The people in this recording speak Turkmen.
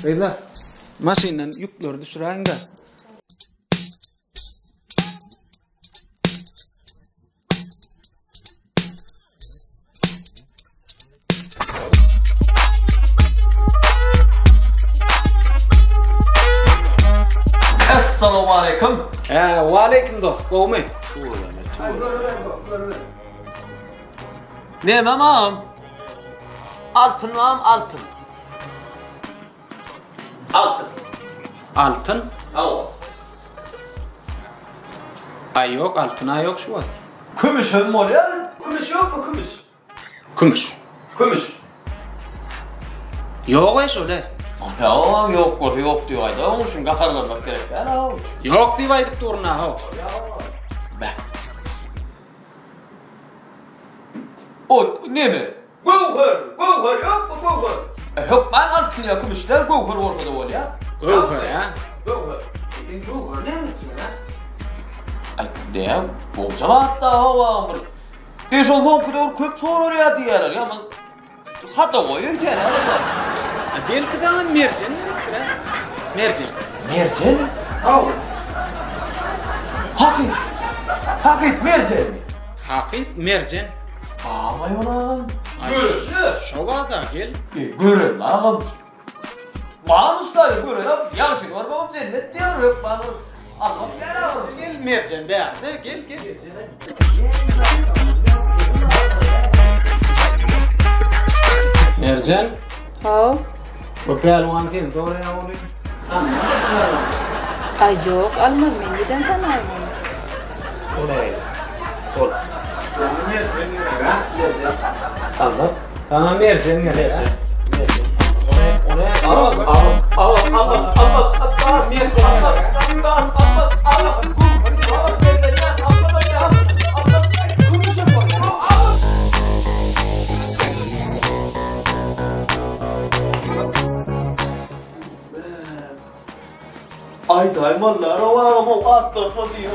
Gyzlar, maşyndan ýükleri düşüräýiň-de. Assalamu aleykum. He, waleýkim dost, gowmy? Näme mam? Altyn mam, altyn. Altyn. Altyn? Hawa. Aý ýok, altyn-a ýok şu wagt. Kümüş hem bolýar. Kümüş ýokmy, kümüş? Kümüş. Kümüş. Ýok-eý şol-e. Ýa, ýok bolsa ýok diýip aýda, onuň üçin gaharlanmak gerek däl-a. Ýok diýip aýdyp durun-a, how. Beh. O neme? Göwher, göwher ýokmy göwher? E, hökman altyn ýa kümüş däl, göwher bolsa-da bolýar. Göwher, hä? Göwher. Sen göwher näme etjeksin, hä? Aý, näme? Gowja zatda hawa bir. E, şol soňky döwür köp soralýar diýýärler. Ýa, men hata goý öýdýän, hä? Belki saňa merjen gerekdir, hä? Merjen. Merjen? Hawa. Hakyt. Hakyt merjen. Hakyt merjen. Barmaý ol agam. Görende. Şo bada gel. E, gören agam. Barmy usta gören agam. Ýagşy görmegem jennet diýer hökman. Agam gel agam. Gel merjen bärde gel gel. Merjen. Haw. Bu pälwan seni soraýar ony. Aý ýok almaz men neden tanaýyn ony. O nähili? Ol. Saňa merjen gerek ha? Merjen. Almaz. Saňa merjen gerek ha? Merjen. O ne? Almaz, almaz, almaz, almaz, almaz, merjen, almaz, almaz, almaz, almaz. Aýdaýmalylar o agam o atlar şo diýip.